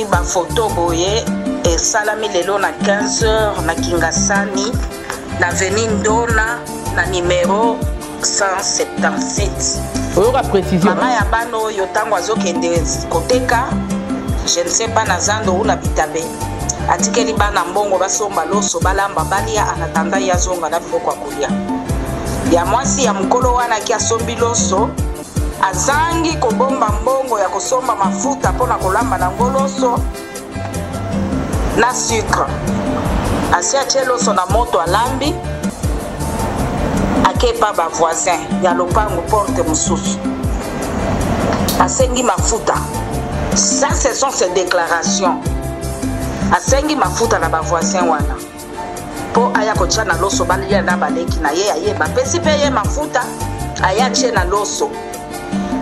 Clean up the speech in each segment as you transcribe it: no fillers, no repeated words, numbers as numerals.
Bafoto boye esalami lelo na 15 heures na Kingasani, na avenue Ndona, na numero 177. Oyoka précision. Mama ya bana oyo, ntango azokende koteka, je ne sais pas na zando ou na bitabe, atikeli bana mbongo basomba loso, balamba, balia, en attendant ye azonga na biloko ya kolia. Ya mwasi ya mokolo wana aki asombi loso, azangi kobomba mbongo ya kosomba mafuta mpona kolamba nango loso na sucre. Asi atie loso na moto, alambi, akepa bavoisin ya lopango, porte mosusu, asengi mafuta. Ça, ce sont ses déclarations. Asengi mafuta na bavoisin wana mpo aya kotia na loso, balia na baleki na ye. Aye, bapesi mpe ye mafuta, aya tie na loso.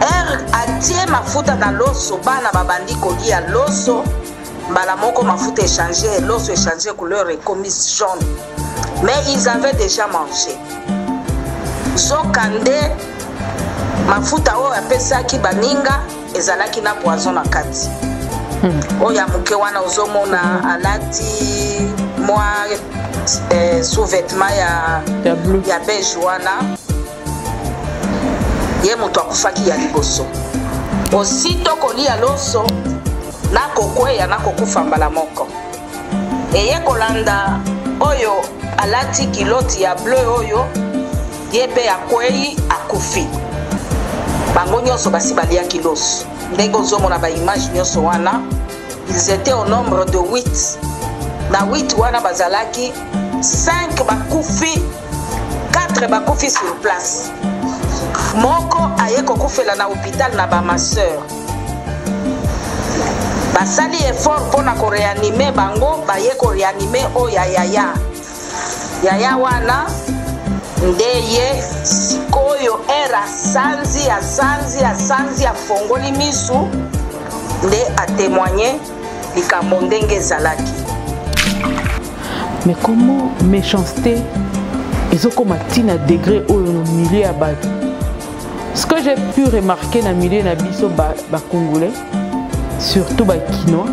Ere atie mafuta na loso, bana babandi kolia loso, mbala moko mafuta echanger, loso echanger couleur, ekomi jaune, mais ils avaient déjà mangé. Zokande mafuta oyo apesaki baninga ezalaki na poison na kati. Oyo ya moke wana ozomona alati mwa sous-vêtement ya bleu, ya beige wana, ye moto akufaki ya liboso. Aussitôt kolia loso, nakokweya, nakokufa mbala moko. Eye kolanda oyo alati culotte ya bleu oyo, ye mpe akwei, akufi. Bango nyonso basi baliaki loso. Ndenge ozomona baimage nyonso wana, ils étaient au nombre de 8. Na 8 wana bazalaki 5 bakufi, 4 bakufi sur place, moko aye kokufela na hôpital na bamasseur. Basali effort mpona koréanimer bango, baye koréanimer oyo ya yaya. Yaya wana nde ye sikoyo ere asanzi, asanzi, asanzi, afongoli misu, nde atémoigner likambo ndenge ezalaki. Mais comment méchanceté ezokoma ntina degré oyo no milieu ya bato? Ce que j'ai pu remarquer na milieu na biso bacongolais, surtout bakinois,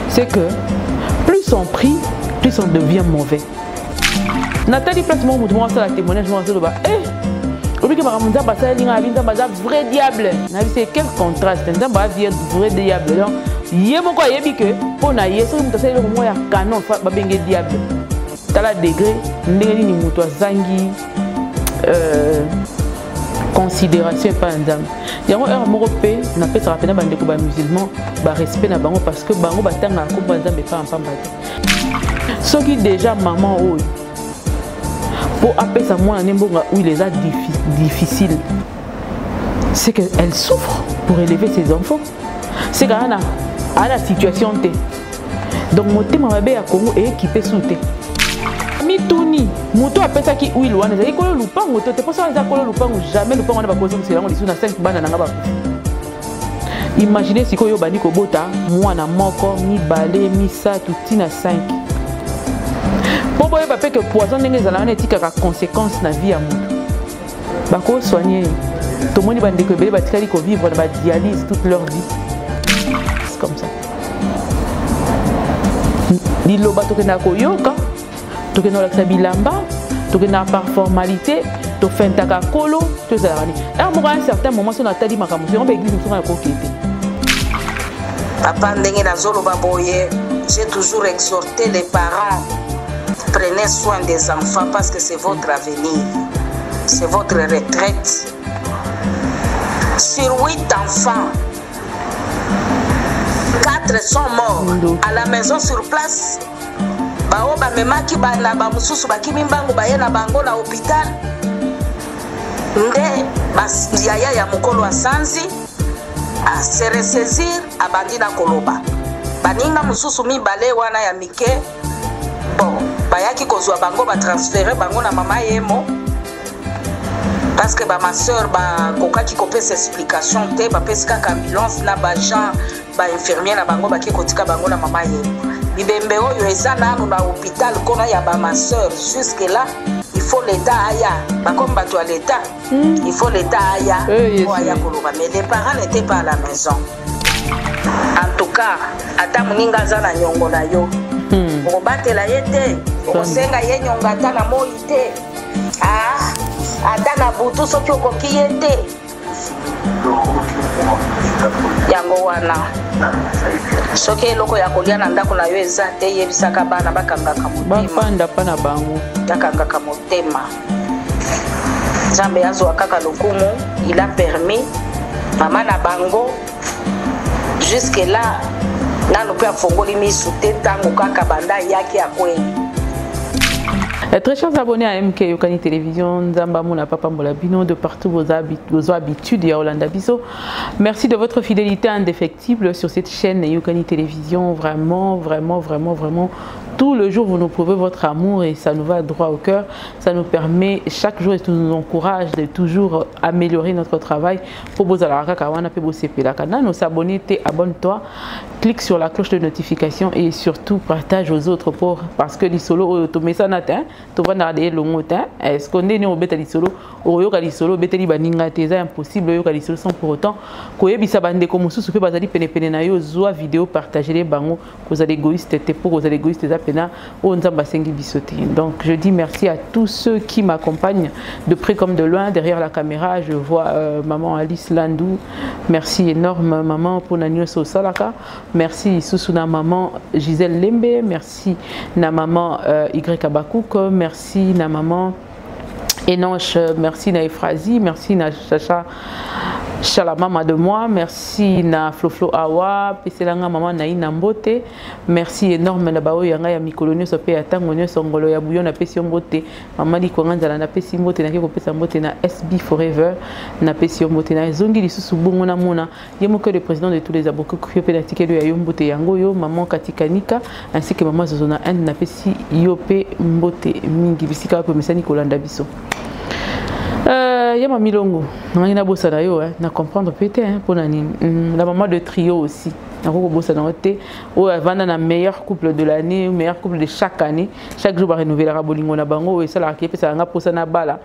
c'est que plus on prie, plus on devient mauvais. Natali place moko, moto moko asala témoignage moko, azoloba eh obiki makambo Nzambe asaleli ngai, abi Nzambe aza vrai diable. Nayebi c'est quel contraste, Nzambe aza vrai diable. Donc ye moko ayebi ke mpo na ye, soki moto asali eloko moko ya canon, babenge diable. Tala degré ndenge nini moto azangi considération epai ya Nzambe. Yango heure moko mpe napesaka mpena bandeko bamusulman barespect na bango, parce que bango batangaka nkombo ya Nzambe epai ya mpamba te. Soki déjà mama oyo mpo apesa mwana ne mbongo huile eza difficile, c'est que elle souffre pour élever ses enfants, c'est que ana ana situation te. Donc motema mabe ya Kongo eyekipe su te. Mituni moto apesaki huile wana ezali kolo lupango to te? Mposa wana eza kolo lupango, jamais lupango wana bakozongisela yango lisusu na 5 bana na nga bakufi. Imagine sikoyo obandi kobota mwana moko, mibale, misato, ntina 5, mpo boyeba mpe ke poison ndenge ezala wana etikaka conséquence na vie ya moto. Bakosoigner ye. Tomoni bandeko ebele batikali kovivre na badialyse toute leur vie. C'est comme ça. Liloba tokendaka koyoka, tokendaka kolakisa bilamba, tokendaka par formalité, tofentaka kolo, tozalaka nini. Heure moko, un certain moment, so natali makambo yango, baeglise mosusu na koke te. Papa, ndenge nazoloba boye, j'ai toujours exhorté les parents: prenez soin des enfants parce que c'est votre avenir, c'est votre retraite. Sur huit enfants, quatre sont morts à la maison sur place. Bao bamemaki bana bamosusu, bakimi mbangu, baye na bango na hôpital. Nde yaya ya mokolo asanzi, ase ressaisir, abandi na koloba. Baninga mosusu mibale wana ya mike, bon, bayaki kozwa bango, batransférer bango na Mama Yemo, parce que bamasseur bakokaki kopesa explication te. Bapesi kaka ambulance na baagent, bainfirmier na bango, bake kotika bango na Mama Yemo. Bibembe oyo eza nanu na hôpital kuna ya bamasseur jusque là. Il faut l'État aya, bakomi bato ya l'État. Il faut l'État aya po aya koloba. Mais les parents n'étaient pas à la maison. En tout cas, ata moninga aza na nyongo na yo, okobatela ye te, okosenga ye nyongo ata na moi te, ah, ata na butu soki okoki ye te. Yango wana, soki eloko ya kolia na ndako na yo eza te, yebisaka bana bakangaka motema. Bafanda mpa na bango. Bakangaka motema. Nzambe azwa kaka lokumu, il a permis mama na bango jusque là nanu mpe afongoli misu te ntango kaka banda ayaki akwei. Très chers abonnés à MK Yokani Télévision, Nzamba Mona Papa Mbola Bino, de partout vos habitudes ya kolanda biso. Merci de votre fidélité indéfectible sur cette chaîne Yokani Télévision. Vraiment, vraiment, vraiment, vraiment, tout le jour vous nous prouvez votre amour et ça nous va droit au cœur. Ça nous permet chaque jour et tout nous encourage de toujours améliorer notre travail. Pour bozala kaka wana pe bosepelaka. Nano s'abonner, abonne-toi, clique sur la cloche de notification et surtout partage aux autres pour, parce que lisolo oyo tomesana te, tovandaka de elongo te. Est-ce que ndeni obeta lisolo, oyoka lisolo obeteli baninga te? Eza impossible oyoka lisolo sans pour autant koyebisa bandeko mosusu mpe bazali penepene na yo. Zwa video, partagele bango. Kozala égoïste te, mpo kozala égoïste eza pena oyo Nzambe asengi biso te. Donc je dis merci à tous ceux qui m'accompagnent de près comme de loin. Derrière la caméra, je vois maman Alice Landou, merci énorme maman mpona nyonso osalaka. Merci lisusu na maman Gisèle Lembe, merci na maman Y Abakouk, merci na maman Enoch, merci na Ephrasie, merci na Chacha Chala, mama de moi, merci na Floflo Awa, peselanga mama na ina mbote, merci énorme na baoyo yanga ya mikolo nyonso pe ya tango nyonso, ngolo ya bouillon na pesi yo mbote, mama likwanga nzala na pesi mbote, nake kopesa mbote na SB Forever, na pesi yo mbote, na ezongi lisusu bongo na mona ye moko le président de tous les abokoko yo pe na tikelo ya yo mbote yango yo maman Katikanika ainsi que maman Zozo na Inde, na pesi yo pe mbote mingi bisika wapi omesani kolanda biso. Ya Mamilongo, ngai nabosana yo, hein, na comprendre pe te, hein, mpona nini. La maman de trio aussi, nakoki kobosana yo te, oyo avanda na meilleur couple de l'année, meilleur couple de chaque année. Chaque jour barenouvelaka bolingo na bango, oyo esalaka epesaka nga mposa na bala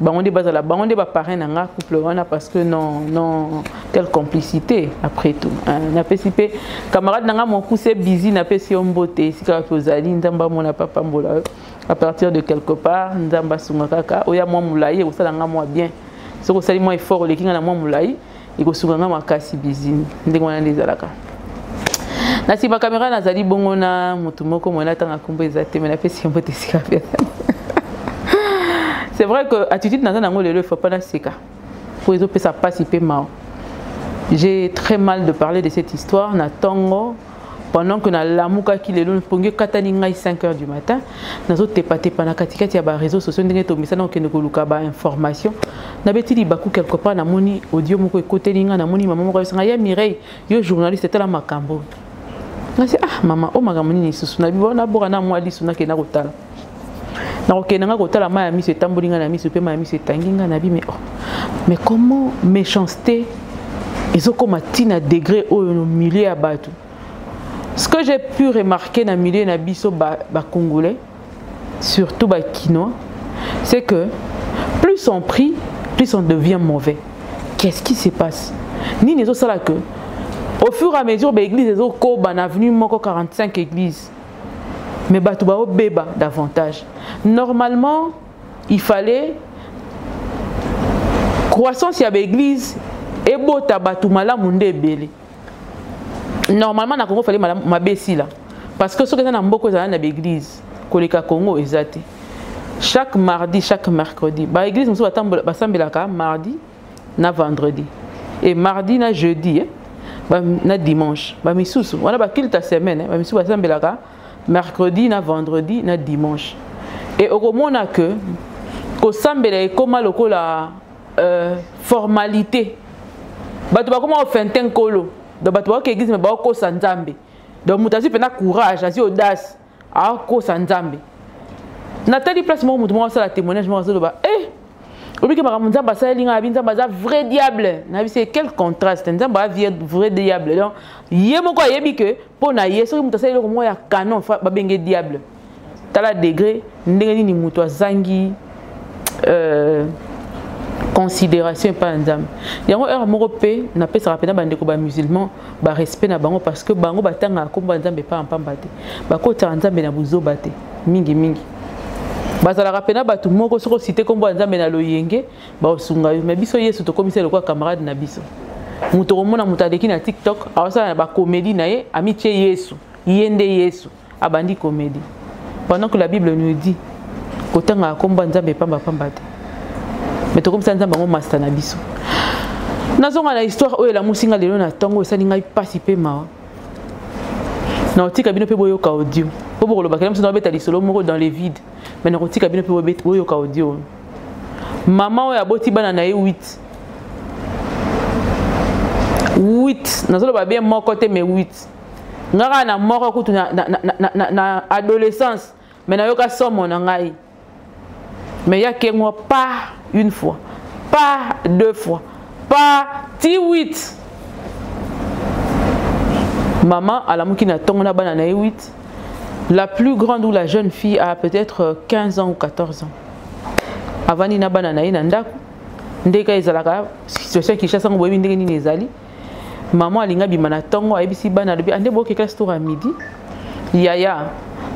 bango nde bazala bango nde baparrain na nga couple wana, parce que non, non, quelle complicité après tout, hein. Napesi mpe camarade na nga mokuse Bizi, napesi yo mbote esika wapi ozali. Nzambe amona papa mbola yo à partir de quelque part. Nzambe asunga kaka oya mwa molai, ekosala nga mwa bien soki osali mwa effort, oleki nga na mwa molai, ekosunga nga makasi. Bizi ndenge wana nde ezalaka. Na nsima caméra nazali bongo na motu moko moye natanga nkombo eza te, me napesi ye mbote esika pe. C'est vrai que attitude naza nango lelo, il faut pas naseka po ezopesa mpasi mpe mawa. J'ai très mal de parler de cette histoire na ntongo pendant que nalamukaki lelo, mpongi ekatani ngai 5 heures du matin, nazotepatepa na katikati ya baréseaux sociaux ndenge tomisana kokende koluka bainformation. Nabeti libaku quelque part, namoni audio moko ekoteli ngai, namoni mama moko ayebisa ngai: "Ya Mireille, yo journaliste, etala makambo." Nasi: "Ah mama, o makambo nini lisusu?" Nabi naboka na mwa lisu, nakenda kotala, nakokende nga kotala, mai ya miso etamboli ngai na miso mpe mai ya miso etangi ngai. Nabi: "Mais oh, mais comment méchanceté ezokóma ntina degré oyo no milieu ya bato?" Ce que j'ai pu remarquer na milieu na biso bacongolais, ba surtout bakinois, c'est que plus on prie, plus on devient mauvais. Qu'est-ce qui se passe? Nini ezosala que au fur et à mesure baéglise ezokoba na avenue moko, 45 église, mais bato baobeba davantage? Normalement, il fallait croissance ya baéglise ebota bato malamu nde ebele. Normalement na Congo fallait mabe esila, parce que soki eza na mboka ezala na baéglise koleka Congo eza te. Chaque mardi, chaque mercredi, baéglise mosusu basambelaka mardi na vendredi et mardi na jeudi, eh? Ba, na dimanche. Bamisusu wana baculte ya semaine, eh? Bamisusu basambelaka mercredi na vendredi na dimanche. Et okomona que kosambela ekóma lokola formalité. Bato bakóma ofente nkolo, donc bato baoka église me baokosa Nzambe. Donc moto azwi mpena courage, azwi audace, akosa Nzambe. Natali place moko, moto moko asala témoignage moko, azoloba: "Eh, obiki makambo Nzambe asaleli ngai." Abi Nzambe aza vrai diable. Nayebi se quel contraste, Nzambe aza vrai diable. Donc ye moko ayebi ke mpo na ye, soki moto asali eloko moko ya canon, babenge diable. Tala degré ndenge nini moto azangi. Considération epai ya Nzambe. Yango heure moko mpe napesaka mpena bandeko bamusulman barespect na bango, parce que bango batangaka nkombo ya Nzambe epai ya mpamba te, bakotaka Nzambe na buzoba te. Mingimingi bazalaka mpena bato moko, soki osite nkombo ya Nzambe na loyenge, baosunga yo. Mais biso, Yesu tokomisa lokola camarade na biso. Moto okomona moto aleki na TikTok, aosala na bacomédie na ye, amitie Yesu, ye nde Yesu, abandi comédie, pendant que la Bible nous dit kotangaka nkombo ya Nzambe pambapamba te. Mais tokomisa Nzambe yango masta na biso. Nazonga na histoire oyo elamusi nga lelo na ntongo, esali ngai mpasi mpe mawa. Na otika bino mpe boyoka audio, mpo bokolobakela mosu nabeta lisolo moko dans le vide. Mais nakotika bino mpe boyoka audio. Mama oyo aboti bana na ye 8, 8, nazoloba bien, moko te, mais 8. Nga kaka na moko kutu na adolescence, mais nayoka somo na ngai. Mais ya kengwa, pas une fois, pas deux fois, pas ti 8. Mama alamuki na ntongo na bana na ye 8. La plus grande ou la jeune fille a peut-être 15 ans ou 14 ans. Avandi na bana na ye na ndako. Ndenge ezalaka, situation ya Kinshasa ngo, boyebi ndenge nini ezali. Mama alingi abima na ntongo, ayebisi bana, alobi: "Ande boke classe tour ya midi, yaya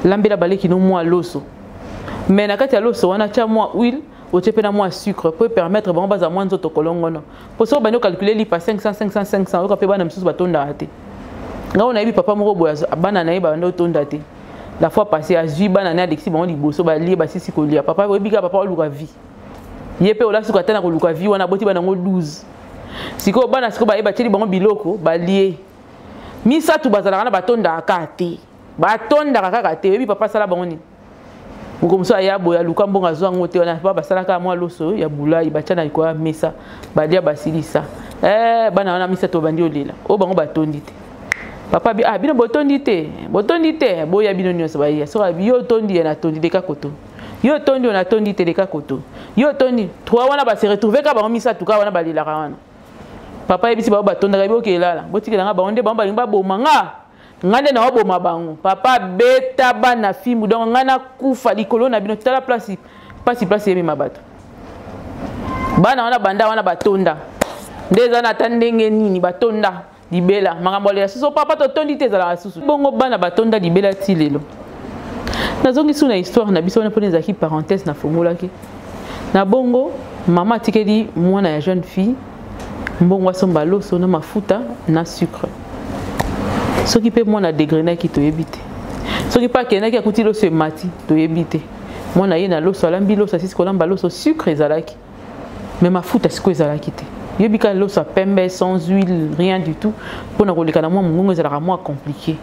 lambela baleki no mwa loso, mais na kati ya loso wana tia mwa huile, otie mpe na mwa sucre po permettre bango bazala mwa nzoto kolongono." Po soki obandi ocalcule lipa 500, 500, 500, oyoka mpe bana misusu batondaka te. Ngai nayebi papa moko boye, bana na ye babanda otonda te. La fois passée, azwi bana na ye, alekisi bango liboso, balie, basisi kolia. Papa, oyebi kaka, papa oluka vie, ye mpe olasuka ata na koluka vie wana, aboti bana yango 12. Sikoyo bana sikoyo baye, batieli bango biloko, balie. Misato bazalaka na batondaka kaka te, batondaka kaka te. Oyebi papa asala bango nini? Moko mosusu aya boye, aluka mbongo, azwa yango te. Wana basalaka mwa loso ya bulai, batya na likolo ya mesa, balia, basilisa. Bana wana misato babandi olela oyo bango batondi te. Papa bi: "Ah, bino botondi te, botondi te, boya bino nyonso." Baya. Soki yo otondi, ye natondi, leka koto. Yo otondi, oyo natondi te, leka koto. Yo otondi. Trois wana base retrouve kaka bango misato kaka wana, balelaka wana. Papa yebisi bango batondaka: "Boke elala, botikelanga bango nde bango balingi baboma nga, nga nde naoboma bango." Papa beta bana fimbu: "Donc ngai nakufa likolo na bino." Tala place pasi, place emema bato. Bana wana, banda wana batonda nde eza na ata ndenge nini, batonda libela. Makambo alela susu: "Papa, totondi te." Ezalaka susu bongo, bana batonda libela ti lelo. Nazongi su na histoire na biso wana, mpona ezalaki parenthèse nafungolaki na bongo. Mama atikeli mwana ya jeune fille mbongo asomba loso na mafuta na sucre. Soki mpe mwana dégrenaki, toyebi te. Soki mpe akendaki, akuti loso emati, toyebi te. Mwana ye na loso, alambi loso, asisi kolamba loso, sucre ezalaki, mais mafuta sikoyo ezalaki te. Yebi kaka loso ya pembe, sans huile, rien du tout. Mpona koleka na mwa mongongo ezalaka mwa compliqué.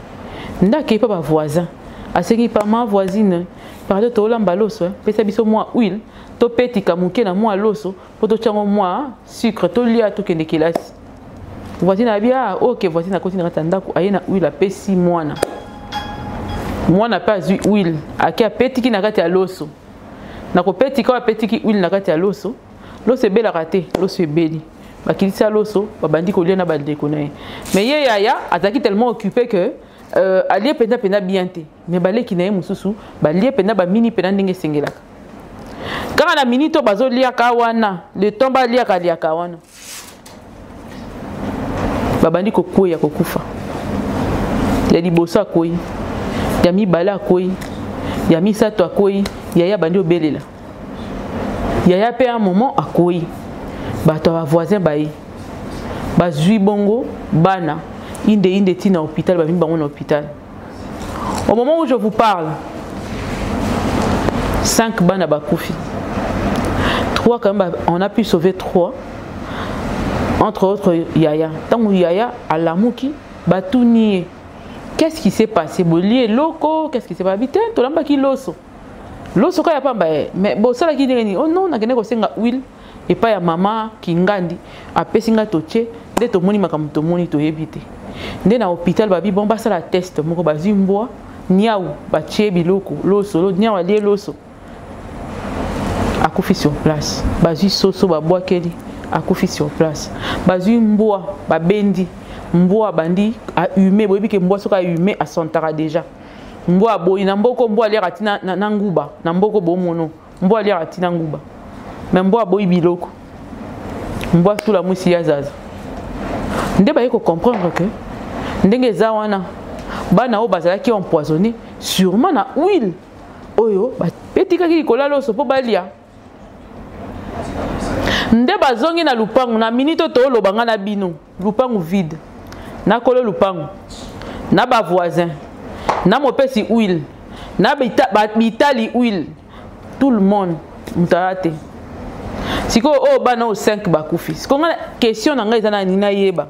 Nde akei mpa bavoisin, asengi: "Pa ma voisine, pardon, tolamba loso, pesa biso mwa huile, topetika moke na mwa loso mpo totyango mwa sucre, tolia, tokende kelasi." Voisine abi: "Ah, ok." Voisine akoti na kati ya ndako, aye na huile, apesi mwana. Mwana mpe azwi huile, ake apetiki na kati ya loso. Na kopetika oyo apetiki huile na kati ya loso, loso ebelaka te, loso ebeli. Bakilisi ya loso, babandi kolia na bandeko na ye. Mais ye yaya azalaki tellement occupé que alie mpenza mpenza bien te. Mais baleki na ye mosusu balie mpenza, bamini mpenza ndenge esengelaka. Kaka na minute oyo bazoliaka wana, le temps baliaka liaka wana, babandi kokweya, kokufa. Ya liboso akwei, ya mibale akwei, ya misato akwei. Yaya abandi obelela, yaya mpe un moment akwei. Bato ya bavoisin baye, bazwi bongo bana inde inde ti na hôpital. Bamemi bango na hôpital. Au moment où je vous parle, cinq bana bakufi. Trois quand même, on a pu sauver trois, entre autres yaya. Ntango yaya alamuki, batuni ye: "Qu'est-ce qui s'est passé? Bolie eloko? Qu'est-ce qui s'est passé?" "Te, tolambaki loso, loso kaka ya pamba." "Ye, mais bosalaki ndenge nini?" "Oh non, nakende kosenga huile epai ya mama Kingandi, apesi ngai, totie nde tomoni makambo tomoni, toyebi te." Nde na hôpital babi: "Bon, basala test moko." Bazwi mbwa, niau, batie biloko loso, niau alie loso, akufi sur place. Bazwi soso, babwakeli, akufi sur place. Bazwi mbwa, babendi mbwa, abandi ahume. Boyebi ke mbwa soki ahume, asantaka déjà. Mbwa aboyi na mboko. Mbwa aliaka ti na nguba na mboko, bomono mbwa aliaka ti na nguba. Mais mbwa aboyi biloko. Mbwa tula mwisi ya zaza. Nde baye ko comprendre que ndenge eza wana bana oyo bazalaki empoisonné sûrement na huile oyo bapetikaki likolo ya loso mpo balia. Nde bazongi na lupangu na minute oyo toloba nga na bino, lupangu vide, na kolo lupangu, na ba voisin, na mopesi huile, na bitali huile, tout le monde moto aya te. Sikoyo oyo bana oyo 5 bakufi. Sikoyo nga question na ngai eza na nini nayeba.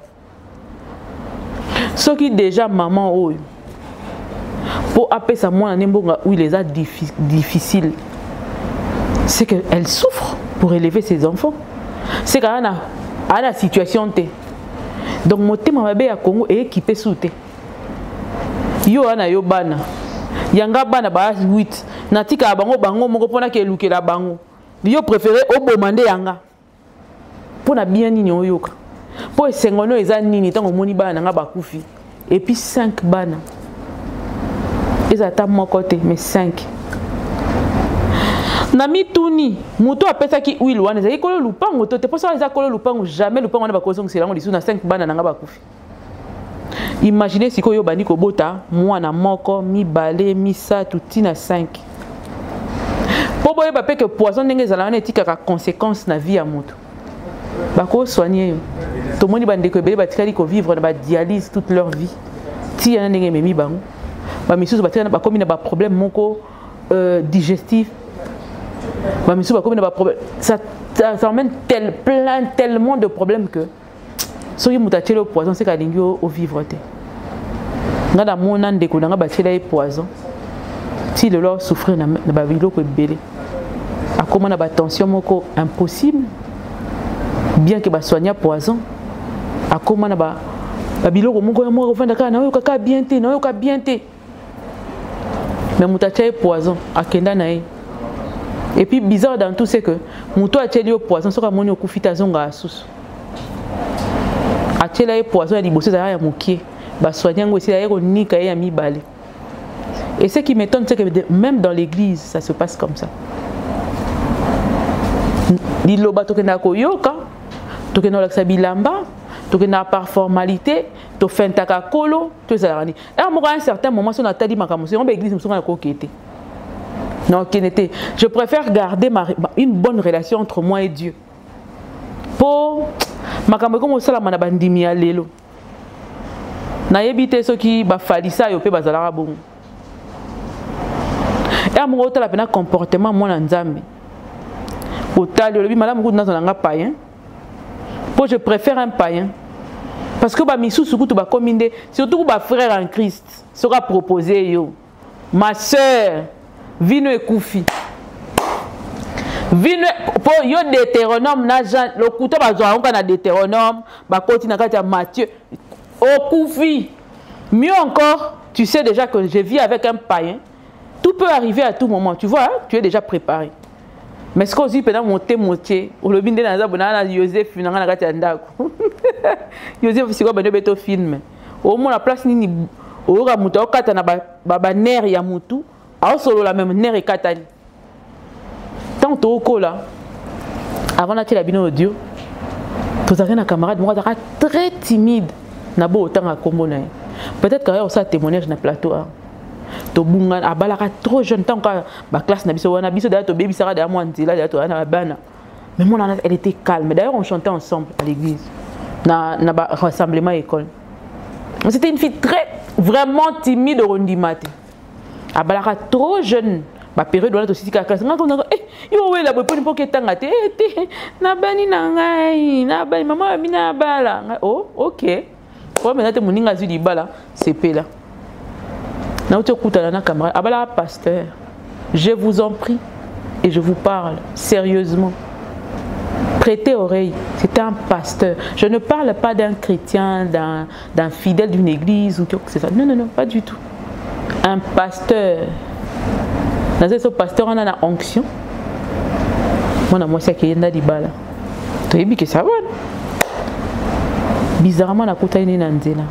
Soki déjà maman oyo po apesa mwana ne mbongo ya huile eza difficile, c'est que elle souffre pour élever ses enfants, c'est qu'elle a na situation te. Donc motema mabe ya Congo ekipe su te. Yo wana yo bana yanga bana ba 8 natika bango bango moko pona ke elukela bango. Yo préféré oboma nde yanga pona bien nini oyoka po esengo no eza nini ntango omoni bana nanga bakufi. Et puis 5 bana eza ata moko te mais 5. Na mituni moto apesaki huile wana ezalaki kolo lupango to te, mpo soki eza kolo lupango jamais lupango wana bakozongisela yango lisusu na 5 bana nanga bakufi. Imaginez sikoyo bandi kobota mwana moko, mibale, misato ti na 5. Po boyeba pe que poison ndenge ezala wana etikaka conséquence na vie ya moto. Bako soigner yo. Tomoni bandeko ebele batikali ko vivre na ba dialyse toute leur vie. Ti yana ndenge ememi bango. Ba misusu batikali bakomi na ba problème moko digestif. Ba misusu bakomi na ba problème. Ça, ça, ça emmène tel, plein, tellement de problèmes que soki moto atieli yo poison, c'est qu'alingi yo ovivre te. Nga na mona ndeko na nga batiela ye poison. Ti lelo souffrir na ba biloko ebele. Akoma na ba tension moko impossible. Bien que ba soigna poison, akoma na ba biloko moko ya moko ofanda kaka na oyoka kaka bien te, na oyoka bien te. Mais moto atia ye poison, akenda na ye. Et puis bizarre dans tout c'est que moto atieli yo poison soki amoni okufi te azonga asusu. Atiela ye poison ya liboso ezalaka ya mokie, basoigne yango esila ye konika ye ya mibale. Et ce qui m'étonne, c'est que même dans l'église, ça se passe comme ça. Liloba tokenda koyoka, tokenda kolakisa bilamba, tokenda par formalité, tofentaka kolo, tozalaka nini. Heure moko, à un certain moment, si on a tali makambo, si on ba église, mosusu na kokete. Non, kenete. Je préfère garder une bonne relation entre moi et Dieu. Po makambo ekomo salama na bandimi ya lelo. Nayebi te soki ba falisayo pe bazalaka bongo. Heure moko otala pena comportement mwana Nzambe. Otali olobi malamu kutu nazala nga païen. Po je préfère un païen. Parce que ba misusu kutu ba komi nde, surtout ba frère en Christ, soka proposer yo. Ma sœur, vino ekufi. Vino po yo Deutéronome na Jean, lokuta bazwa yango na Deutéronome, bakoti na kati ya Matthieu. Okufi. Mieux encore, tu sais déjà que je vis avec un païen. Tout peut arriver à tout moment, tu vois, hein? Tu es déjà préparé. Mais ce qu'on dit pendant mon thé moitié, olobi nde naza bona na Joseph na nga na kati ya ndako. Joseph sikoyo bando beto film. Omona place nini oyoka moto aokata na ba nerf ya motu, aosolola même nerf ekatani. Tant tokola avant natiela bino audio, tozalaki na camarade moko azalaka très timide na bo otanga kombo na ye. Peut-être qu'ailleurs osala témoignage na plateau a. Tobunga abalaka trop jeune tant que ba classe na biso wana biso d'ailleurs tobebisaka d'ailleurs mwa nzela d'ailleurs toza na bana. Mais mon nana, elle était calme. D'ailleurs on chantait ensemble à l'église na ba rassemblement école. C'était une fille très vraiment timide rondimate. Abalaka trop jeune. Ba période wana tosisika classe. Nga kona, yo wela boye poni poke tanga te. Te, na bani na ngai, na bani mama wa bina bala. Ngai, oh, ok. Po mena te moninga azwi libala, sepela. Nauti okutana na camarade, abala pasteur. Je vous en prie et je vous parle sérieusement. Prêtez oreille, c'est un pasteur. Je ne parle pas d'un chrétien, d'un fidèle d'une église ou quoi que ce soit. Non, non, non, pas du tout. Un pasteur. Dans ce pasteur, on a une onction. Moi, moi, c'est qui est dans libala. Tu sais que ça va. Bizarrement, la kota est dans nzela.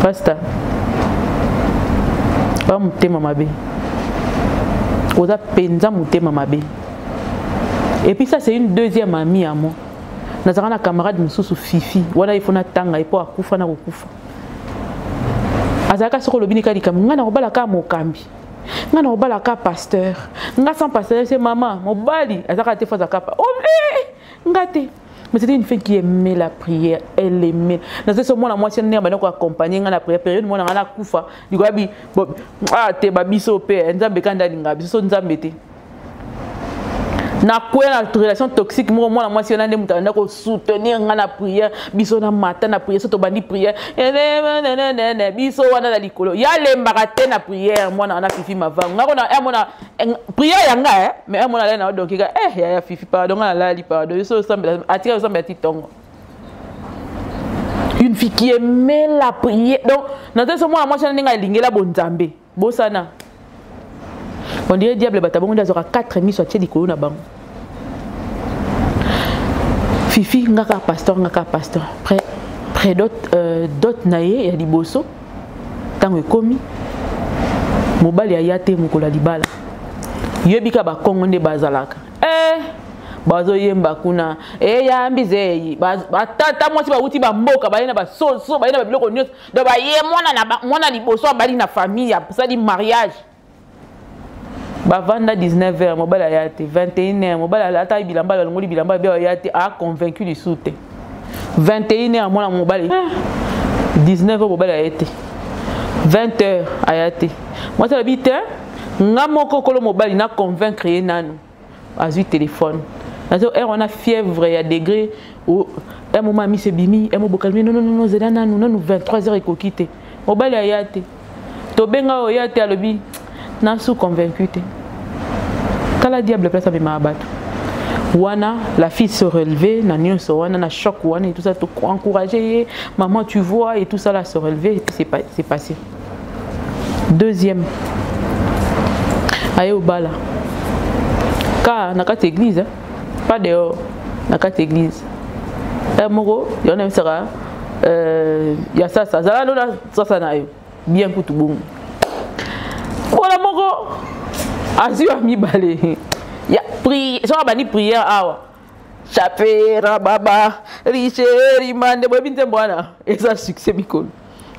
Pasteur. Ba motema mabe. Oza penza motema mabe. Et puis ça c'est une deuxième amie à moi. Nazalaka na camarade mosusu Fifi, wana il faut natanga ye mpo akufa na kokufa. Azalaka soki olobi nika likambo, ngai nakobala kaka mokambi, ngai nakobala kaka pasteur, ngai sans pasteur se mama mobali azalaka te fo azalaka pa oh, eh, nga te. Mais c'était une fille qui aimait la prière, elle aimait. Nazo so mwana mwasi ndenge banda ko accompagner nga na prière période mwana nga na kufa, likoya bi bo ah te ba biso pe Nzambe kanda linga biso so Nzambe te. Na kwea na relation toxique moko mwana mwasi wana nde moto abanda ko soutenir nga na prière, biso na mata na prière, so tobandi prière biso wana na likolo ya lembaka te na prière mwana wana Fifi Mavangu nga kona eh mona prière ya nga eh mais eh mona alali na odoki ka eh yaya Fifi pardon nga nalali pardon yo so osambela atika osambela ti tongo. Une fille qui aimait la prière, donc nazo so mwana mwasi wana ndenge alingela bonzambe bosana on dirait diable bato bongo nde azwaka 4 miso atie likolo na bango. Fifi nga kaka pasteur, nga kaka pasteur près près dot, dot na ye ya liboso ntango ekomi mobali aya te mokolo ya libala yebi ka bakongo nde bazalaka bazoyemba kuna eyambi zeyi batata mwasi bawuti bamboka baye na basoso baye na babiloko nyonso donc baye mwana liboso abali na famille asali mariage bavanda 19 heures mobali aya te 21 heures mobali alata bilamba balongoli bilamba bia aya te a convaincu lisusu te 21 heures mwana mobali 19 heures mobali aya te 20 heures aya te mwasi alobi te nga moko kolo mobali na convaincre ye nanu azwi téléphone nazo heure wana fièvre ya degré un moment miso ebimi un moment bokalmi non non non zela nanu nanu 23 heures ekoki te mobali aya te tobenga oyo ya te alobi nasu convaincu te tala diable place amemaka bato wana la fille se relever na nyonso wana na choc wana et tout ça to encourager ye maman tu vois et tout ça là se relever et puis c'est passé. Deuxième aye obala ka na kati église hein? Pas dehors na kati église ya moko yango nayebisaka ya sasa azala no na sasa na yo bien kutu bongo mpona moko azwi ya mibale ya soki abandi prière awa chapera baba richeri mande boyebi nzembo wana eza succès mikolo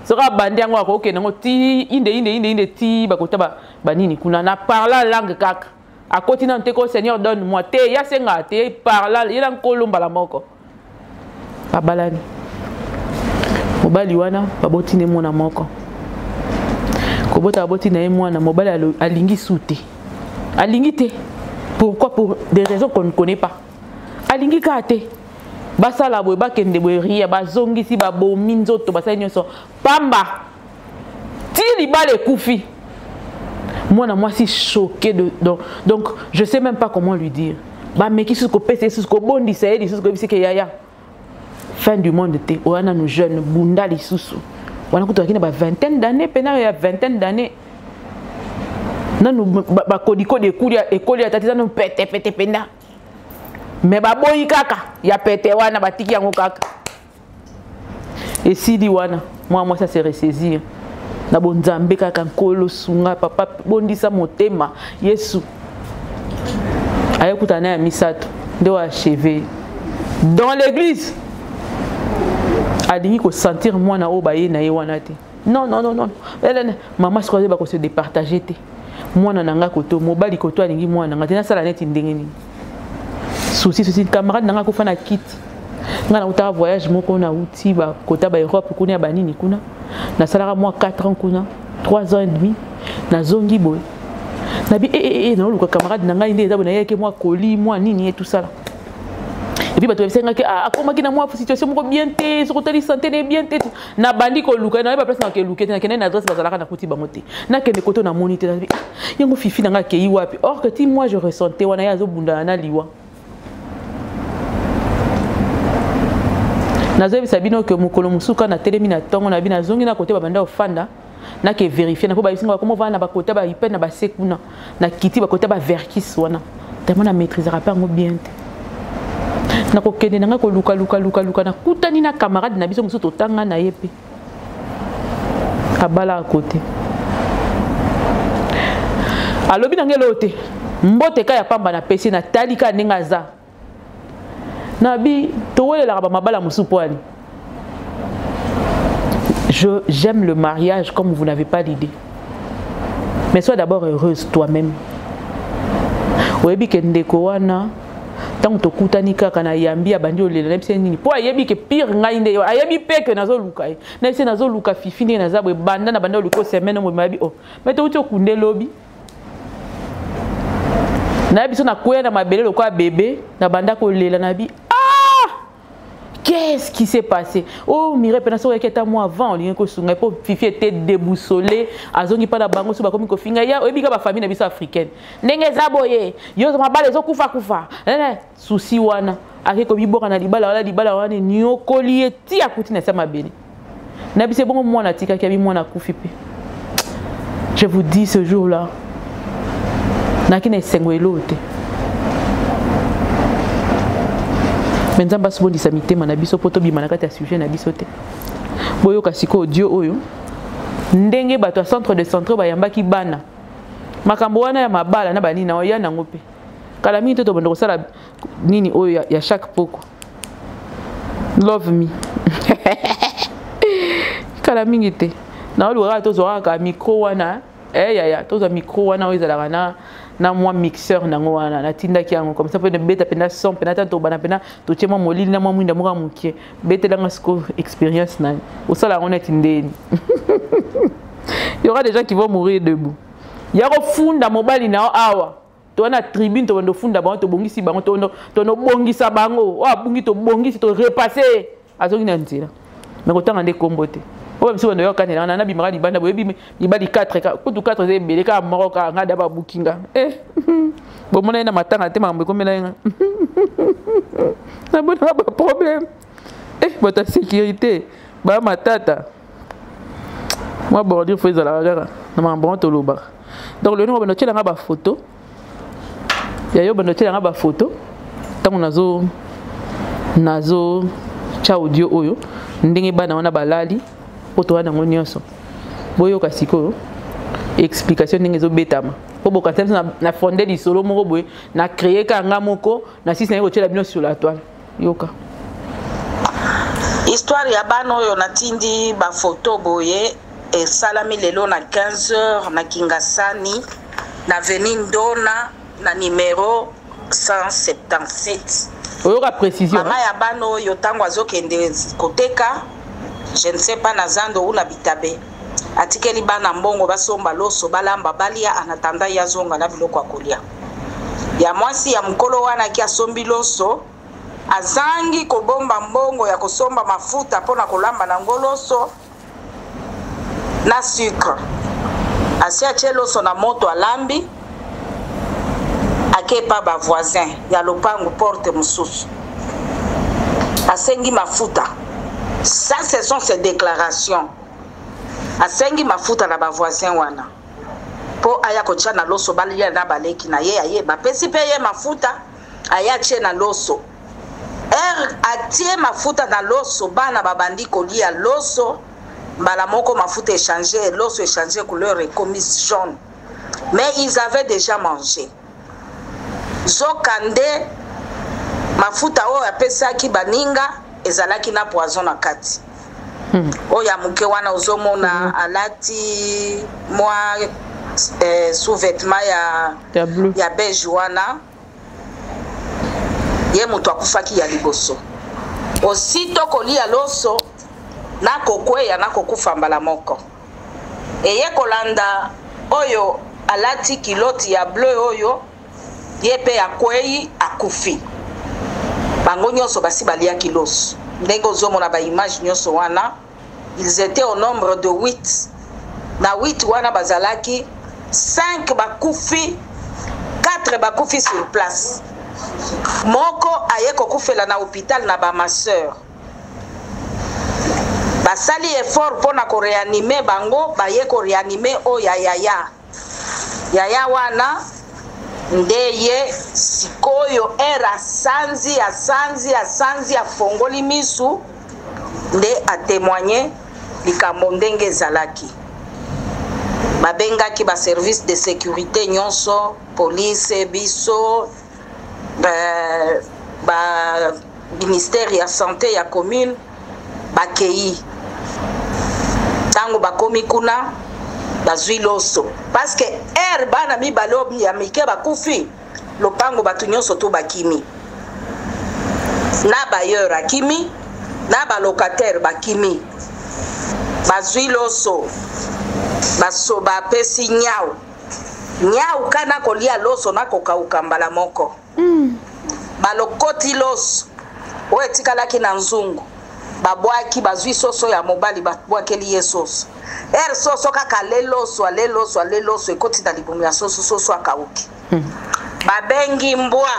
soki abandi yango akokende yango ti inde inde inde inde ti bakota banini kuna na parla langue kaka akoti nanu te ko Seigneur donne moi te ya senga te parla ye na nkolo mbala moko babalani mobali wana baboti ne mwana moko kobota baboti na ye mwana mobali alingi su te alingi te pourquoi pour des raisons qu'on ne connaît pas alingi kaka te basala boye bakende boye ria bazongisi babomi nzoto basali nyonso pamba ti libala ekufi mwana mwasi choqué de, donc je sais même pas comment lui dire bameki susu kopesa ye susu kobondisa ye lisusu koyebisa ke yaya fin du monde te oya nanu jeune bunda lisusu wana kutu azalaki na ba vingtaine d'années pena ya vingtaine d'années nanu bakodikodi ekoli ata te nanu pete pete penda mais baboyi kaka ya pete wana batiki yango kaka esili wana mwana mwasi ase ressaisir na bonzambe kaka nkolo sunga papa bondisa motema Yesu ayekuta na ya misato nde wa achevé dans l'église alingi kosentir mwana oyo baye na ye wana te non non non non mama sikoyo azoyeba kose départager te mwana na nga koto mobali koto alingi mwana na nga te nasala neti ndenge nini souci souci camarade na nga akufa na kiti nga nautaka voyage moko nauti bakota ba Europe kuna ya banini kuna nasalaka mwa 4 ans kuna 3 ans et demi nazongi boye nabi naoluka camarade na ngai nde eza boye nayaki mwa colis mwa nini ye tout ça là et puis bato bayebisaki ngaki akomaki na mwa situation moko bien te soki otali santé na ye bien te nabandi koluka nayeba place nakeluke te nakende na adresse bazalaka nakuti bango te nakende koto namoni te nabi yango Fifi na ngai akei wapi or que ti moi je ressentais wana ye azobundana na liwa nazoyebisa bino ke mokolo mosusu kaka natelemi na ntongo na bino nazongi na kote babanda kofanda nake vérifier na po bayebisi nga bakoma ovanda na bakota ba ipe na base kuna na kiti bakota ba verkis wana tellement na maîtrisaka mpe yango bien te nakokende na ngai koluka luka luka luka nakutani na camarade na biso mosusu totanga na ye mpe abala kote Alobi na ngai eloko te, mbote ka ya pamba napesi, natali kaka ndenge aza. Nabi towelelaka bamabala mosusu mpo ani. Je j'aime le mariage comme vous n'avez pas l'idée, mais sois d'abord heureuse toi-même. Oyebi ke ndeko wana, ntango tokutani kaka na yambi, abandi olela. Nayebisi ye nini? Mpo ayebi ke pire ngai nde ayebi mpe ke nazoluka ye. Nayebisi ye nazoluka Fifi, ndenge naza boye, banda na banda oluka semaine mobima. Ayebi o me touti okunde lobi. Nayebi so nakwea na mabele lokola bebe, nabanda kolela. Nabi: "Ah, qu'est-ce qui s'est passé?" Oh Mireille, mpena soki oyaki ata mwa avant, olingi kosunga. Mpo Fifi était déboussolé, azongi mpa na bango, so bakomi kofinga ya. Oyebi ka bafamille na biso africaine ndenge eza boye, yo mabala ezokufakufa, susi wana ake komiboka na libala wana. Libala wana enyokoli ye ti akuti na se mabele. Na biso ebongo mwana atikaki, abi mwana akufi mpe. Je vous dis, ce jour là naki na esengo eloo te. Me Nzambe asubondisa mitema na biso mpo tobima na kati ya sujet na biso te. Boyoka sikoyo audio oyo, ndenge bato ya centre de centre bayambaki bana. Makambo wana ya mabala na banini na oya nango mpe kala mingi te. Tobanda kosala nini oyo ya chaque poko love me kala mingi te. Naoluka kaka tozwa kaka micro wana. Yaya, tozwa micro wana oyo ezalaka na mwa mixeur nango wana. Natindaki yango comme ça mpo beta mpenza son mpena ta. Tobanda mpena, totie mwa molili na mwa mwinda moko ya mokie. Betelanga sikoyo expérience na yo, osala yango neti ndeni. Il y aura des gens qui vont mourir debout ya kofunda mobali na yo awa. Toza na tribune, tobanda ofunda bango, tobongisi bango, tonobongisa bango. Oyo abungi, tobongisi, torepasse, azongi na nzela. Me kotanga nde kombo te. Oyo biso bando yokanela wana, nabimaka libanda. Boyebi mibali 4, kutu 4 eza ebele, kaka moko kaka nga da babuki nga. Bomona ye na matanga te. Makambo ekomela ye nga, nabonaka baproblème. Bato ya sécurité baya matata, mwa bordure fo ezalaka kaka na makambo wana tolobaka. Donc lelo bando otielanga bafoto ya yo, bando otielanga bafoto ntango nazo tya audio oyo, ndenge bana wana balali mpo toya nango nyonso. Boyoka sikoyo explication ndenge ezobetama, mpo bokanisa biso na fonde lisolo moko boye na créer ka nga moko na sisi naye kotiela bino sur la toile. Yoka. Histoire ya bana oyo natindi bafoto boye esalami lelo na 15 heures na Kingasani, na avenue Ndona, na numero 177. Oyoka précision. Mama ya bana oyo, ntango azokende koteka, je ne sais pas na zando ou na bitabe, atikeli bana mbongo basomba loso, balamba, balia en attendant ye azonga na biloko ya kolia. Ya mwasi ya mokolo wana aki asombi loso, azangi kobomba mbongo ya kosomba mafuta mpona kolamba nango loso na sucre. Asi atie loso na moto, alambi, ake epa bavoisin ya lopangu porte mosusu, asengi mafuta. Ça, ce sont ses déclarations. Asengi mafuta na bavoisin wana mpo aya kotia na loso, balia na baleki na ye. Aye, bapesi mpe ye mafuta, aya atie na loso. Ere atie mafuta na loso, bana babandi kolia loso. Mbala moko mafuta echange, loso echange couleur, ekomi jaune, mais ils avaient déjà mangé. Zoka nde mafuta oyo apesaki baninga ezalaki na poison na kati. Oyo ya moke wana ozomona alati mwa sous-vêtement ya beige wana, ye moto akufaki ya liboso. Aussitôt kolia loso, nakokweya, nakokufa mbala moko. Eye kolanda oyo alati culotte ya bleu oyo, ye mpe akwei, akufi. Bango nyonso basi baliaki loso. Ndenge ozomona baimage nyonso wana, ils étaient au nombre de 8. Na 8 wana bazalaki 5 bakufi, 4 bakufi sur place, moko aye kokufela na hôpital na bamasseur. Basali effort mpona koréanimer bango, baye koréanimer oyo ya yaya. Yaya wana nde ye sikoyo ere asanzi, asanzi, asanzi, afongoli misu nde atémoigne likambo ndenge ezalaki. Babengaki ba service de sécurité nyonso, police, biso, ba ministère ya santé ya commune, bakei. Ntango bakomi kuna, bazwi loso, parce que aire bana mibale oyo ya mike bakufi, lopango bato nyonso to bakimi, na bailleur akimi, na balocataire bakimi. Bazwi loso, baso bapesi nyau. Nyau kana kolia loso na kokauka mbala moko. Balokoti loso oyo etikalaki na nzungu, babwaki. Bazwi soso ya mobali, babwakeli ye soso. Ere soso kaka ale loso, ale loso, ale loso, ekoti na libumu ya soso, soso akauki. Babengi mbwa,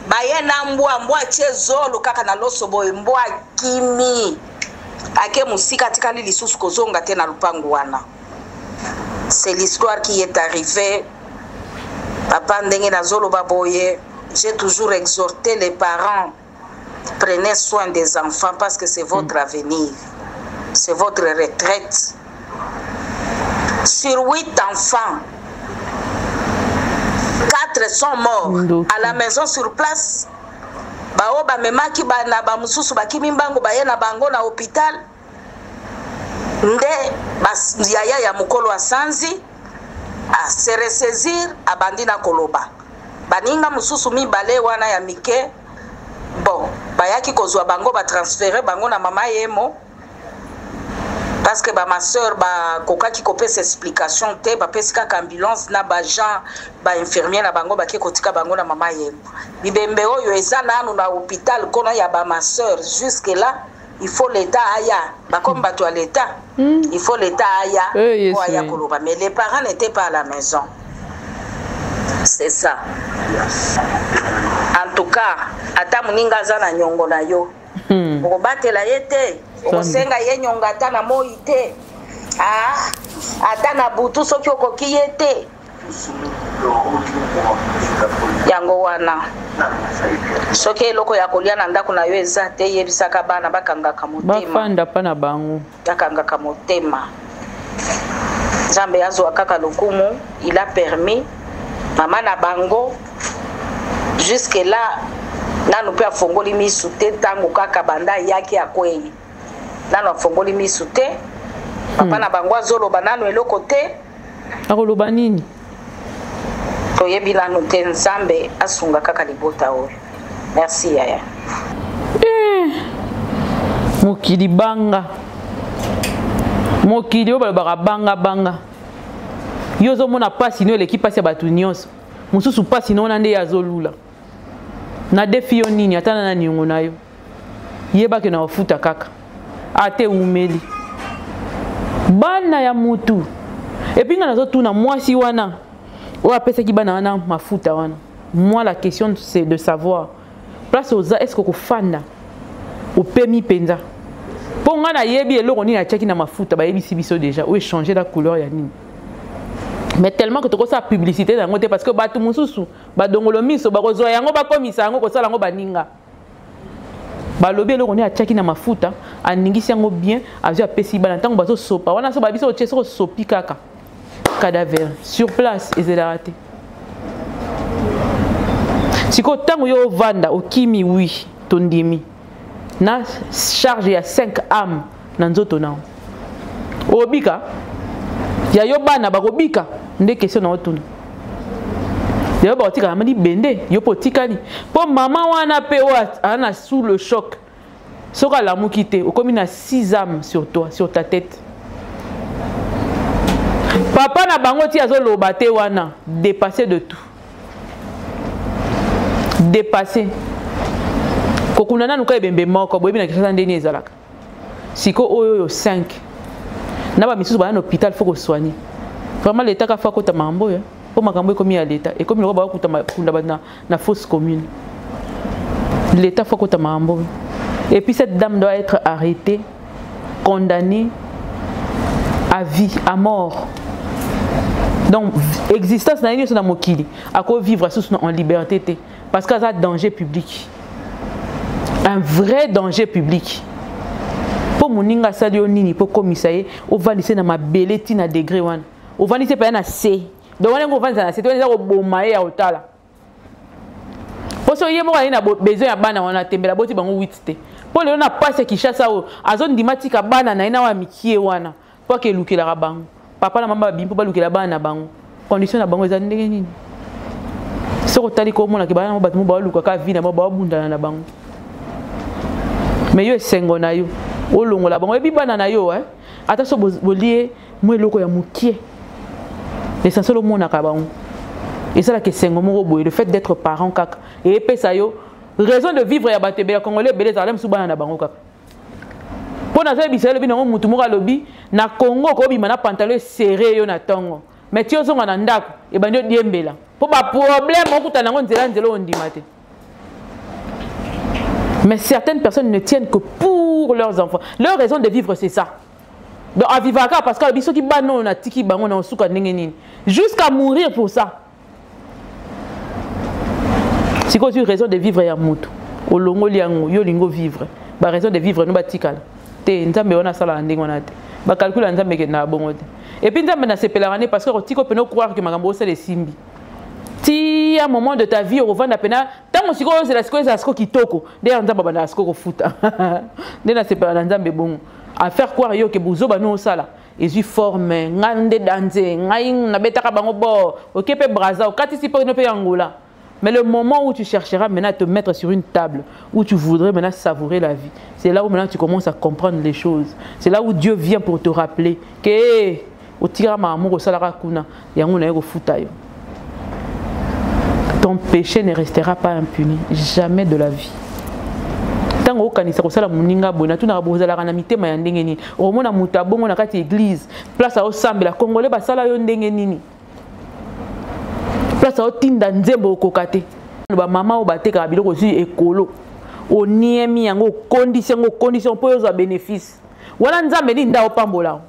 baye na mbwa. Mbwa atie zolo kaka na loso boye, mbwa akimi, ake mosika, atikali lisusu kozonga te na lupangu wana. C'est l'histoire qui est arrivée, papa. Ndenge nazoloba boye, j'ai toujours exhorté les parents: prenez soin des enfants, parce que c'est votre avenir, c'est votre retraite. Sur huit enfants, quatre sont morts. Ndoki. À la maison, sur place. Bao bamemaki bana bamosusu, bakimi mbango, baye na bango na hôpital. Nde yaya ya mokolo asanzi, ase ressaisir, abandi na koloba. Baninga mosusu mibale wana ya mike, bon, bayaki kozwa bango, batransférer bango na Mama Yemo, parce que bamasœur bakokaki kopesa explication te. Bapesi kaka ambulance na baagent, bainfirmier na bango, bake kotika bango na Mama Yemo. Bibembe oyo eza nanu na hôpital kuna ya bamasœur jusque là. Il faut l'État aya, bakomi bato ya l'État. Il faut l'État aya Eh, po aya Yesu. koloba. Mais les parents n'étaient pas à la maison, c'est ça. En tout cas, ata moninga aza na nyongo na yo, okobatela ye te, okosenga ye nyongo ata na moi te. Ah, ata na butu soki okoki ye te. Yango wana, soki eloko ya kolia na ndako na yo eza te, yebisaka bana bakangaka motema. Bafanda mpa na bango. Bakangaka motema. Nzambe azwa kaka lokumu, il a permis. Mama na bango jusque là nanu mpe afongoli misu te. Ntango kaka banda ayaki, akwei, nanu afongoli misu te. Papa na bango azoloba nanu eloko te. Akoloba nini? Toyebi nanu te. Nzambe asunga kaka libota oyo. Merci, yaya. Eh, mokili banga, mokili oyo balobaka banga banga. Yo ozomona mpasi no eleki mpasi ya bato nyonso mosusu. Mpasi no wana nde ye azolula na defi yo nini, ata na niongo na yo, yebake na ofuta kaka ate ewumeli. Bana ya mutu. Et puis nga nazotuna mwasi wana oyo apesaki bana wana mafuta wana. Moi, la question, c'est de savoir place oza, est ce que okofanda opemi mpenza? Mpo ngai nayebi eloko nini atiaki na mafuta. Bayebisi biso déjà oyo échange la couleur ya nini, mais tellement que tokosala publicité na yango te, parce que bato mosusu badongolo miso bakozwa yango, bakomisa yango, kosala yango baninga. Balobi eloko nini atiaki na mafuta, aningisi yango bien, azwi, apesi bana. Ntango bazosopa wana, so babiso otie, soki osopi kaka, cadavre sur place, ezelaka te. Sikoyo ntango yo ovanda, okimi, wi, tondimi na charge ya 5 âme na nzoto na obika ya yo, bana bakobika nde question na otuna. Yo bakotikala ma libende, yo mpo otikali, mpo mama wana mpe oyo aza na sous le choc, soki alamuki te, okomi na 6 âmes sur toi, sur ta tête. Papa na bango ti azoloba te wana, dépassé de tout, dépassé. Kokunda nanu ka ebembe moko, boyebi na Kinshasa ndeni ezalaka. Siko oyo oyo 5 na bamisusu baya na hôpital, faut kosoigner. Vraiment, l'État ka faut akota makambo oyo, mpo makambo ekomi ya l'État, ekomi lokola bakokunda bato na fosse commune. L'État faut akota makambo oyo. Et puis cette dame doit être arrêtée, condamnée à vie, à mort. Donc existence na ye nyonso na mokili, akovivre susu en liberté te, parce que aza danger public, un vrai danger public. Mpo moninga asali yo nini mpo komisa ye ovandise na mabele ntina degré wana? Ovandisi mpenza na se. Donc wana ngo ovandisa na se te, wana eza koboma ye ya kotala. Mpo soki ye moko azali na besoin ya bana wana, tembela boti bango 8 te. Mpo lelo na pasi ya Kinshasa oyo, azondima tika bana na ye na oyo ya mikie wana, mpo ake elukelaka bango. Papa na mama babimi mpo balukela bana na bango. Condition na bango eza ndenge nini? Soki otali komona ke bana bato mo baluka ka vie na bango, babundana na bango. Mais yo esengo na yo, olongola bango, oyebi bana na yo, hein? Ata so bolie mwa eloko ya mokie, l'essentiel omonaka bango. Esalaka esengo moko boye, le fait d'être parent kaka eyepesa yo raison de vivre ya bato ebele. Congolais ebele ezala mosusu bana na bango kaka. Mpo nazoyebisa yo, elobi nango motu moko alobi na Congo okobima na pantalon eserre yo na ntongo, mais ti ozonga na ndako ebandi odiembela mpo baproblème okutana yango nzela nzela ondima te. Mais certaines personnes ne tiennent que pour leurs enfants. Leur raison de vivre, c'est ça. Donc avivaka parce que alobi soki bana oyo natiki bango na osuka ndenge nini, jusqu'à mourir pour ça. Sikoyo ozwi raison de vivre ya motu, olongoli yango, yo olingi ovivre ba raison de vivre no batikala te. Nzambe wana asalaka ndenge wana te, bacalcul ya Nzambe ekendaka bongo te. Et puis Nzambe nasepelaka ne parce que otika opena ocroire ke makambo osala esimbi ti ya moment de ta vie okovanda pena ntango sikoyo ozela sikoyo ezala sikoyo kitoko nde ya Nzambe abandaka sikoyo kofuta. Nde nasepelaka na Nzambe bongo, à faire croire yo ke bozoba no osala ezwi forme. Ngai nde danze, ngai nabetaka bango bo oke mpe Braza, okatisi mpe no mpe Angola. Mais le moment où tu chercheras maintenant à te mettre sur une table, où tu voudrais maintenant savourer la vie, c'est là où maintenant tu commences à comprendre les choses. C'est là où Dieu vient pour te rappeler que otikaka makambo osalaka kuna, yango naye kofuta yo. Ton péché ne restera pas impuni, jamais de la vie. Ntango okanisa kosala moninga boye, natunaka bozalaka na mitema ya ndenge nini? Okomona moto abongo na kati ya église, place aosambela, Congolais basala yo ndenge nini? Place aotinda nzembo okoka te. Bamama oyo batekaka biloko, ozwi ekolo, oniemi yango, okondisi yango, okondisi yango mpo oyo ozwa bénéfice wana, Nzambe nini nda opambola?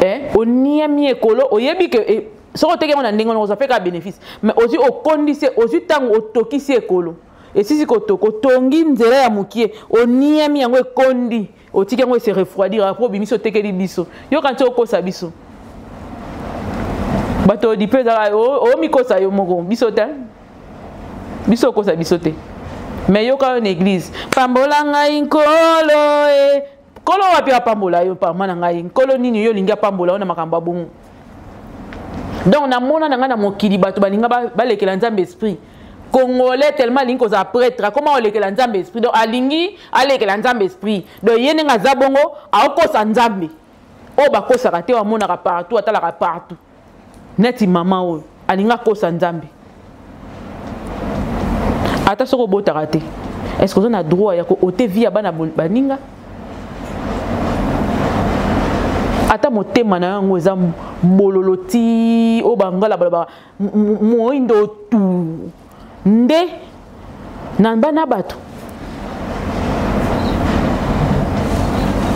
Eh, oniemi ekolo, oyebi ke eh, soki oteki yango na ndenge wana ozwa mpe kaka bénéfice, mais ozwi, okondisi, ozwi ntango otokisi ekolo, esisi kotoka, otongi nzela ya mokie, oniemi yango, ekondi, otiki yango ese refroidir, après obimisi, otekeli biso. Yoka nti okosa biso bato odi mpe ezalaka omikosa yo moko, biso te, biso okosa biso te. Mais yoka yo na église: "Pambola ngai Nkolo." E Nkolo wapi apambola yo? Pama na ngai, Nkolo nini yo olingi apambola yo na makambo ya bongo? Donc namona na ngai na mokili bato balinga balekela Nzambe esprit. Congolais tellement alingi kozala prêtre, akoma olekela Nzambe esprit. Donc alingi alekela Nzambe esprit, donc ye ndenge aza bongo aokosa Nzambe. Oyo bakosaka te, amonaka partout, atalaka partout, neti mama oyo alingi akosa Nzambe. Ata soki obotaka te, est ce que oza na droit ya koôter vie ya bana baninga? Ata motema na yango eza bololo ti oyo bangala balobaka moindo tu nde na bana bato.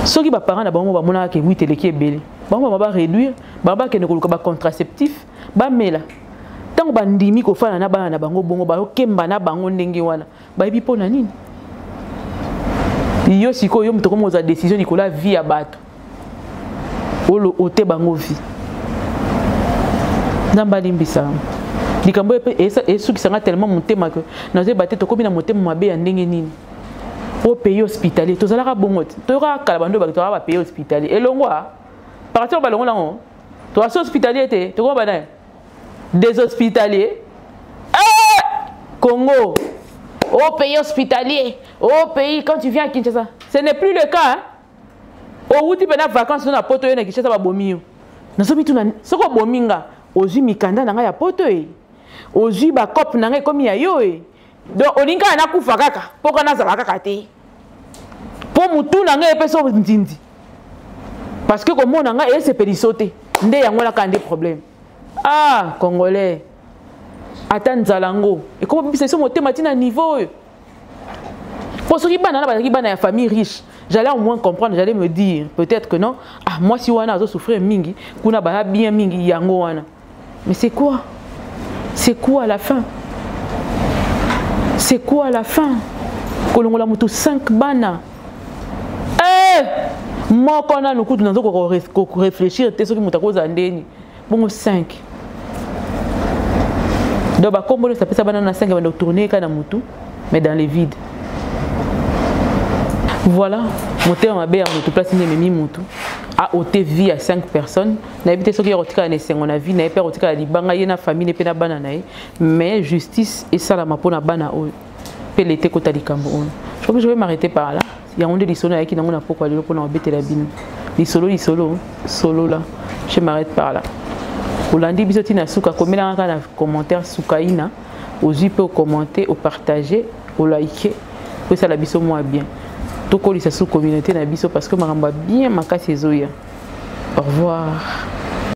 Soki baparent na bango bamonaka ke wit eleki ebele, bango bama baréduire, bango bakende koluka bacontraceptif bamela. Ntango bandimi kofanda na bana na bango bongo, bakokemba na bango ndenge wana, bayebi mpo na nini. Yo sikoyo, yo moto komi kozwa décision likolo ya vie ya bato, olo ote bango vie. Nzambe alimbisa. Likambo oyo esukisanga tellement motema ke nazoyeba te tokomi na motema mabe ya ndenge nini. O pays hospitalier tozalaka bongo te. Toyokaka kala bando bato tozalaka bapays hospitalier, elongwa partir balongola yango. Toza hospitalier te, tokoma bana des hospitaliers. Eh! Congo au pays hospitalier, au pays, quand tu viens à Kinshasa, ce n'est plus le cas, hein? Owuti mpe na vacances na poto, yo na Kinshasa babomi yo. Nazomituna, soki obomi nga, ozwi mikanda na ngai ya poto, e ozwi bacope na ngai ekomi ya yo, e donc olingi kaka nakufa kaka mpo ka nazala kaka te, mpo motu na ngai epesa nzinzi, parce que komona ngai esepeliso te. Nde yango wana kaka nde problème. Ah, Congolais, ata nzala yango ekoma bibisa biso motema ntina niveau oyo. Mpo soki bana na bazalaki bana ya famille riche, j'allais au moins comprendre, j'allais me dire peut-être que non, ah, mwasi wana azosouffrir mingi kuna, baya bien mingi yango wana. Mais c'est quoi? C'est quoi à la fin? C'est quoi à la fin? Kolongola moto 5 bana, eh! Moko nanu kutu nazo ko réfléchir te soki moto akozala ndeni bongo 5. Donc bakombo nyonso apesa bana na 5 banda kotourne kaka na motu, mais dans le vide. Voilà motema mabe ya motu, place nini ememi motu a ôté vie ya 5 personnes. Nayebi te soki ya kotikala na esengo na vie na ye mpe akotikala libanga ye na famille mpe na bana na ye, mais justice esalama mpona bana oyo mpe lete ekota likambo oyo. Je crois que je vais m'arrêter par là. Yango nde lisolo nayaki nango na pokwa lelo mpona kobetela bino lisolo, lisolo solola. Je m'arrête par là. Olandi biso ntina suka, komelanga kaka na commentaire Sukaina ozwi mpe okommente, opartage, olike po esala biso mwa bien, tokolisa su communauté na biso, parce que makambo ya bien makasi ezoya. Au revoir.